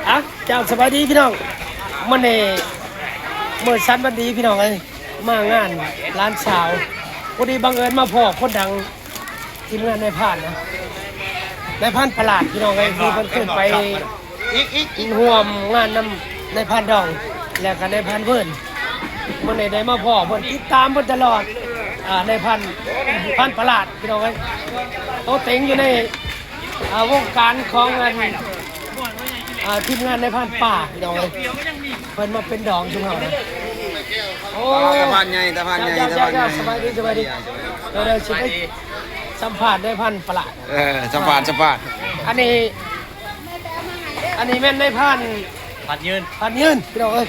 ອ່ະ ເຈົ້າ ສະບາຍດີພີ່ນ້ອງ ມື້ນີ້ມື້ສັນວັນດີພີ່ນ້ອງເອີຍ ມາງານຫຼານສາວ ພໍດີບັງເອີນມາພໍ້ຄົນດັງ ທີມງານນາຍພານນະ ນາຍພານປະຫຼາດພີ່ນ້ອງເອີຍ ທີ່ເພິ່ນເຄີຍໄປຮ່ວມງານນຳນາຍພານດອງ ແລ້ວກໍນາຍພານເວີນ ມື້ນີ້ໄດ້ມາພໍ້ເພິ່ນ ຕິດຕາມເພິ່ນຕະຫຼອດ ອ່າ ນາຍພານ ພານປະຫຼາດພີ່ນ້ອງເອີຍ ໂຕເຕັງຢູ່ໃນ ອ່າ ວົງການຂອງອັນ ອ່າ ທີມງານນາຍພານປ່າພີ່ນ້ອງເອີຍ ເພິ່ນມາເປັນດອງຊຸມເຮົານະ ໂອ້ ຕາພານໃຫຍ່ ຕາພານໃຫຍ່ ເຈົ້າ ຕາພານໃຫຍ່ ສະບາຍດີ ສະບາຍດີ ເດີ ຊິໄປສຳພາດນາຍພານປະຫຼາດ ເອີ ສຳພາດ ສຳພາດ ອັນນີ້ ອັນນີ້ແມ່ນນາຍພານ ພານຍືນ ພານຍືນ ພີ່ນ້ອງເອີຍ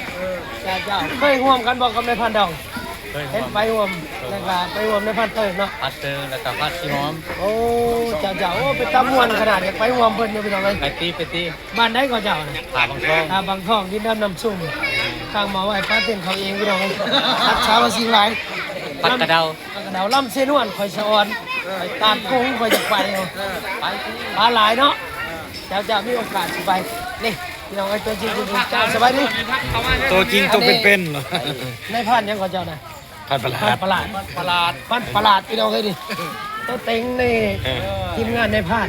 ເຈົ້າ ເຈົ້າ ເຄີຍຮ່ວມກັນບໍ່ກັບນາຍພານດອງ? ເຄີຍ ເຫັນໄປຮ່ວມ ເຄີຍ ແລ້ວກໍໄປຮ່ວມນາຍພານເຕີງເນາະ ພານເຕີງ ແລ້ວກໍພານສີຫອມ ໂອ້ ເຈົ້າ ເຈົ້າ ໂອ້ ເປັນຕາມ່ວນຂະໜາດ ຢາກໄປຮ່ວມເພິ່ນຢູ່ ພີ່ນ້ອງເອີຍ ໄປຕິ ໄປຕິ ບ້ານໃດກໍເຈົ້ານະ? ທ່າບັງທອງ ທ່າບັງທອງ ດິນດຳນ້ຳຊຸ່ມ ຂ້າງມາໄວ້ປາເຕັນເຂົາເອງ ພີ່ນ້ອງເອີຍ ຮັກສາວ່າສິ່ງຫຼາຍ ຜັກກະເດົາ ຜັກກະເດົາ ລຳເຊນວນ ຂ້ອຍສະອອນ ຂ້ອຍຕາດກົງ ຂ້ອຍຈະໄປ ໄປ ປາຫຼາຍເນາະ ເຈົ້າ ເຈົ້າ ມີໂອກາດຊິໄປ ນີ້ ພີ່ນ້ອງເອີຍ ຕົວຈິງ ຕົວຈິງ ເຈົ້າ ສະບາຍດີ ຕົວຈິງ ຕົວເປັນໆ ນາຍພານຫຍັງກໍເຈົ້ານະ? ພານປະຫຼາດ ພານປະຫຼາດ ພານປະຫຼາດ ພີ່ນ້ອງເອີຍ ນີ້ ໂຕເຕັງໃນ ເອີ ທີມງານນາຍພານ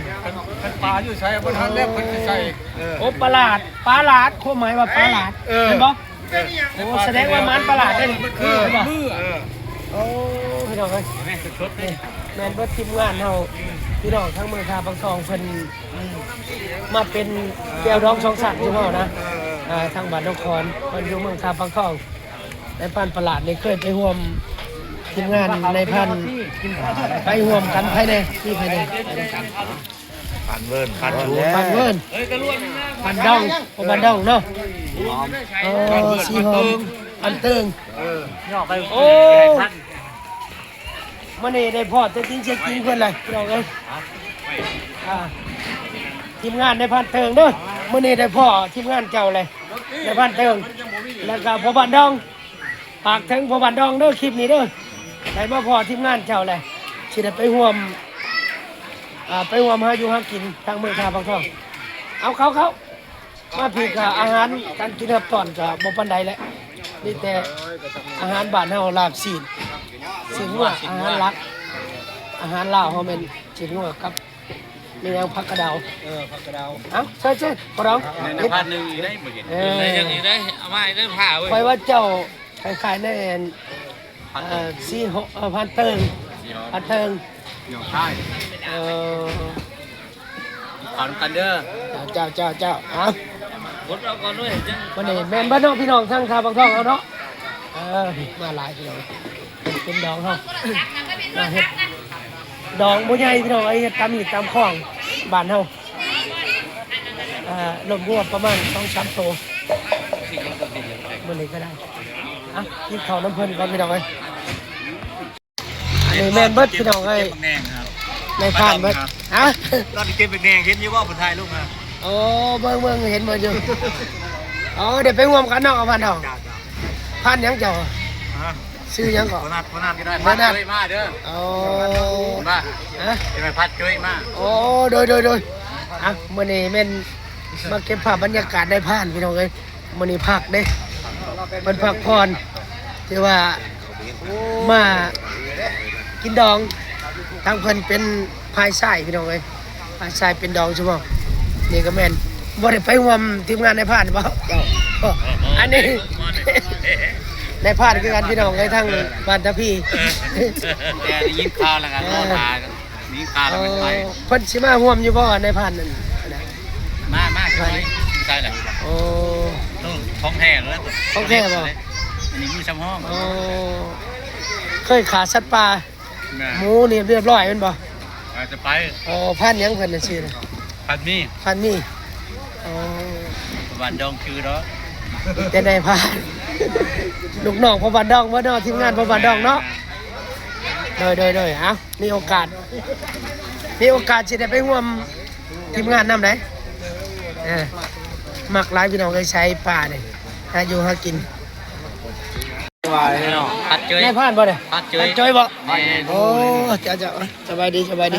ຄັນປາຢູ່ໃສ ບໍ່ທັນແລ້ວເພິ່ນຊິໃສ່ ເອີ ໂອ້ ປະຫຼາດ ປາຫຼາດ ຄວາມໝາຍວ່າປາຫຼາດ ເອີ ແມ່ນບໍ່? ເອີ ໂອ້ ສະແດງວ່າມານປະຫຼາດເດ້ນີ້ ເອີ ແມ່ນບໍ່? ເອີ ໂອ້ ພີ່ນ້ອງເອີຍ ນີ້ ແມ່ນເບິດທີມງານເຮົາ ພີ່ນ້ອງທາງເມືອງທ່າປາກຊ່ອງ ເພິ່ນມາເປັນແຈ່ວດອງສອງຊັ້ນຢູ່ເຮົານະ ເອີ ອ່າ ທາງບ້ານດອງຄອນ ເພິ່ນຢູ່ເມືອງທ່າປາກຊ່ອງ ນາຍພານປະຫຼາດນີ້ເຄີຍໄປຮ່ວມທີມງານນາຍພານ ໄປຮ່ວມກັນ ໃຜແດ່ ມີໃຜແດ່? ພານເວີນ ພານຈູນ ພານເວີນ ພານດອງ ໂອ້ ພານດອງເນາະ ເອີ ສີຫອມ ພານເຕີງ ເອີ ໂອ້ ມື້ນີ້ໄດ້ພໍ້ຕົວຈິງເສຍຈິງເພິ່ນເລີຍ ພີ່ນ້ອງເອີຍ ອ່າ ທີມງານນາຍພານເຕີງເດີ ມື້ນີ້ໄດ້ພໍ້ທີມງານເຈົ້າເລີຍ ນາຍພານເຕີງ ແລ້ວກໍພໍ່ບ້ານດອງ ຝາກເຖິງພໍ່ບ້ານດອງເດີ ຄລິບນີ້ເດີ ໄດ້ມາພໍ້ທີມງານເຈົ້າແຫຼະ ຊິໄດ້ໄປຮ່ວມ ອ່າ ໄປຮ່ວມຫາຢູ່ຫາກິນທາງເມືອງທ່າປາກຊ່ອງ ເອົາ ເຂົ້າ ເຂົ້າ ມາພີ້ກະອາຫານການກິນຮັບຕ້ອນກະບໍ່ປານໃດແຫຼະ ມີແຕ່ອາຫານບ້ານເຮົາ ລາບຊີ້ນ ຊີ້ນງົວ ອາຫານຫຼັກ ອາຫານລາວເຮົາແມ່ນຊີ້ນງົວກັບ ມີຫຍັງ ຜັກກະເດົາ ເອີ ຜັກກະເດົາ ເອົ້າ ເຊີນໆ ພໍ່ດອງ ໃນພາດໜຶ່ງອີກໄດ້ບໍ່ເຫັນ ເອີ ອີກໄດ້ ເອົາມາອີກໄດ້ ຜ້າເວີຍ ຂ້ອຍວ່າເຈົ້າຄ້າຍໆ ໃນອັນ ເອີ ສີຫອມ ເອີ ພານເຕີງ ພານເຕີງ ເອີ ເຂົ້ານຳກັນເດີ ເຈົ້າ ເຈົ້າ ເຈົ້າ ເອົ້າ ກົດເອົາກ່ອນເວີຍ ວັນນີ້ແມ່ນເບິດເນາະ ພີ່ນ້ອງທາງທ່າປາກຊ່ອງເຮົາເນາະ ເອີ ມາຫຼາຍພີ່ນ້ອງ ເປັນດອງເຮົາ ມາເຮັດດອງບໍ່ໃຫຍ່ພີ່ນ້ອງເອີຍ ເຮັດຕາມຮີດຕາມຄອງບ້ານເຮົາ ເອີ ລົມງົວປະມານສອງສາມໂຕ ມື້ນີ້ກໍໄດ້ ອ່ະ ກິນເຂົ້ານຳເພິ່ນກ່ອນພີ່ນ້ອງເອີຍ ອັນນີ້ແມ່ນເບິດພີ່ນ້ອງເອີຍ ນາຍພານເບິດ ຮະ ຕອນເກັບບັກແໜງ ເຫັນຢູ່ບໍ່ ເພິ່ນຖ່າຍລົງມາ ໂອ້ ເບິ່ງໆ ເຫັນເບິດຢູ່ ອໍ ໄດ້ໄປຮ່ວມກັນເນາະ ກັບພານເຮົາ ເຈົ້າໆ ພານຫຍັງເຈົ້າ? ຮະ? ຊື່ຫຍັງເກາະ? ໂບນັດ ໂບນັດ ໂບນັດ ເອີຍ ມາເດີ ໂອ້ ມາ ຮະ? ເປັນໄປພັດເຈີຍມາ ໂອ້ ໂດຍ ໂດຍ ໂດຍ ອ່ະ ມື້ນີ້ແມ່ນມາເກັບພາບບັນຍາກາດນາຍພານ ພີ່ນ້ອງເອີຍ ມື້ນີ້ພັກເດ້ ເພິ່ນພັກຜ່ອນ ຖືວ່າມາກິນດອງ ທາງເພິ່ນເປັນຝ່າຍຊາຍ ພີ່ນ້ອງເອີຍ ຝ່າຍຊາຍເປັນດອງສະເພາະ ນີ້ກໍແມ່ນ ບໍ່ໄດ້ໄປຮ່ວມທີມງານນາຍພານບໍ່? ເຈົ້າ ອັນນີ້ນາຍພານຄືກັນ ພີ່ນ້ອງເອີຍ ທາງບ້ານຕາພີ ແຕ່ໄດ້ຍິນຂ່າວແລ້ວກໍລໍຖ້າ ມີຂ່າວແລ້ວມັນໄປ ອໍ ເພິ່ນຊິມາຮ່ວມຢູ່ບໍ່ ນາຍພານນັ້ນນະ? ມາ ມາ ໄປ ໃສ່ລະ ໂອ້ ຂອງແທ້ເລີຍ ຂອງແທ້ບໍ່? ອັນນີ້ມືສຳຮອງ ໂອ້ ເຄີຍຂ້າສັດປ່າ ແມ່ນ ໝູນີ້ຮຽບຮ້ອຍແມ່ນບໍ່? ອາດຈະໄປ ອໍ ພັນຫຍັງເພິ່ນນະຊື່ນະ? ພັນມີ ພັນມີ ອໍ ບ້ານດອງຈື່ດອກ ມີແຕ່ນາຍພານ ລູກນ້ອງພໍ່ບ້ານດອງເບິດເນາະ ທີມງານພໍ່ບ້ານດອງເນາະ ໂດຍ ໂດຍ ໂດຍ ເອົ້າ ມີໂອກາດ ມີໂອກາດຊິໄດ້ໄປຮ່ວມທີມງານນຳໃດ ເອີ ມັກຫຼາຍພີ່ນ້ອງເອີຍ ສາຍປ່ານີ້ ຫາຢູ່ຫາກິນ ວ່າເນາະ ພັດເຈີຍ ນາຍພານບໍ່ເດ້? ພັດເຈີຍ ພັດເຈີຍບໍ່? ແມ່ນ ໂອ້ ເຈົ້າ ເຈົ້າ ສະບາຍດີ ສະບາຍດີ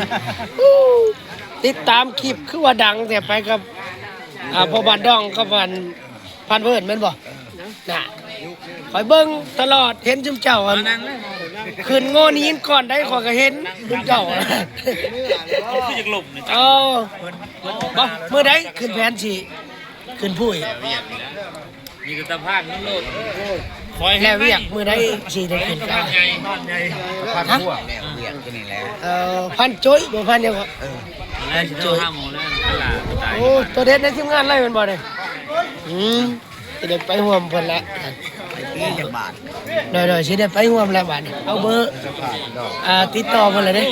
ອູ້ ຕິດຕາມຄລິບຄືວ່າດັງແທ້ ໄປກັບ ອ່າ ພໍ່ບ້ານດອງກັບອັນ ພັນເວີດແມ່ນບໍ່? ນະ ຂ້ອຍເບິ່ງຕະຫຼອດ ເຫັນຊຸມເຈົ້າອັນ ຂຶ້ນໂງ່ຫີນກ່ອນໃດ ຂ້ອຍກໍເຫັນຊຸມເຈົ້າ ຄືຢາກລົບນີ້ ເອີ ບໍ່ ມື້ໃດຂຶ້ນແຜນຊິຂຶ້ນພູອີກ? ມີແຕ່ຕາພາກນັ້ນໂລດ ແລ້ວວຽກມື້ໃດຊິໄດ້ຂຶ້ນກາ? ຕາພາກໃຫຍ່ ຕາພາກພວກ ແລ້ວວຽກຢູ່ນີ້ແຫຼະ ເອີ ພັນໂຈ້ຍບໍ່ ພັນຫຍັງກໍ ເອີ ພັນໂຈ້ຍ ໂອ້ ຕົວເດັດໃນທີມງານເລີຍແມ່ນບໍ່ນີ້? ອືມ ຊິໄດ້ໄປຮ່ວມເພິ່ນແຫຼະ ໄປປີຈັກບາດ ໂດຍໆ ຊິໄດ້ໄປຮ່ວມແລ້ວບາດນີ້ ເອົາເບີ ອ່າ ຕິດຕໍ່ເພິ່ນແລ້ວເດ້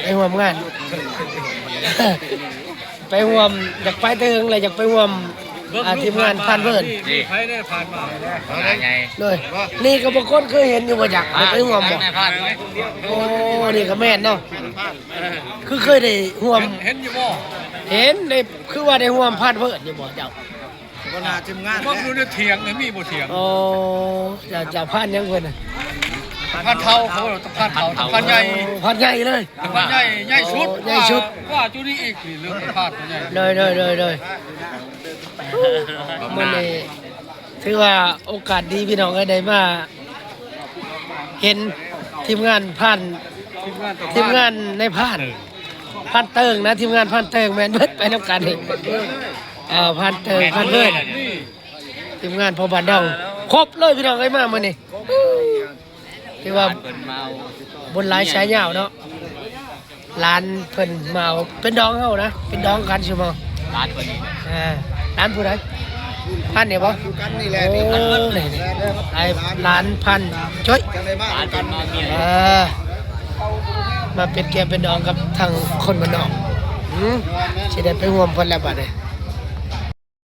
ໄປຮ່ວມງານ ໄປຮ່ວມ ຢາກໄປແຕ່ເຫິງແລ້ວ ຢາກໄປຮ່ວມ ອ່າ ທີມງານພັນເວີດ ນີ້ ໂດຍ ນີ້ກໍບາງຄົນເຄີຍເຫັນຢູ່ບໍ່ຈັກ ໄດ້ໄປຮ່ວມບໍ່? ໂອ້ ນີ້ກໍແມ່ນເນາະ ຄືເຄີຍໄດ້ຮ່ວມ ເຫັນຢູ່ບໍ່? ເຫັນ ໄດ້ ຄືວ່າໄດ້ຮ່ວມພັນເວີດຢູ່ບໍ່ເຈົ້າ? ຫົວໜ້າທີມງານ ເບິ່ງຢູ່ໃນຖຽງນີ້ມີບໍ່ຖຽງ? ໂອ້ ເຈົ້າ ເຈົ້າພັນຫຍັງເພິ່ນນະ? ພັນເທົາ ເຂົາວ່າພັນເທົາ ພັນໃຫຍ່ ພັນໃຫຍ່ເລີຍ ພັນໃຫຍ່ ໃຫຍ່ສຸດ ໂອ້ ໃຫຍ່ສຸດ ກວ່າ ກວ່າຈຸນີ້ອີກ ນີ້ເລື່ອງພັນໃຫຍ່ ໂດຍໆໆໆ ມື້ນີ້ຖືວ່າໂອກາດດີພີ່ນ້ອງເອີຍ ໄດ້ມາເຫັນທີມງານພັນ ທີມງານນາຍພັນ ພັນເຕີງນະ ທີມງານພັນເຕີງ ແມ່ນເບິດ ໄປນຳກັນນີ້ ເອີ ພັນເຕີງ ພັນເບີ ທີມງານພໍ່ບ້ານດອງ ຄົບເລີຍພີ່ນ້ອງເອີຍ ມາມື້ນີ້ ຖືວ່າບຸນຫຼາຍສາຍຍາວເນາະ ຫຼານເພິ່ນມາເອົາ ເປັນດອງເຮົານະ ເປັນດອງກັນຊຸມເຮົາ ຫຼານເພິ່ນນີ້ ເອີ ຫຼານຜູ້ໃດ? ພັນນີ້ບໍ່? ໂອ້ ນີ້ໆ ໄອ້ຫຼານພັນໂຈ້ຍ ເອີ ມາເປັນແກ້ວເປັນດອງກັບທາງຄົນບ້ານນອກ ອືມ ຊິໄດ້ໄປຮ່ວມເພິ່ນແລ້ວບາດນີ້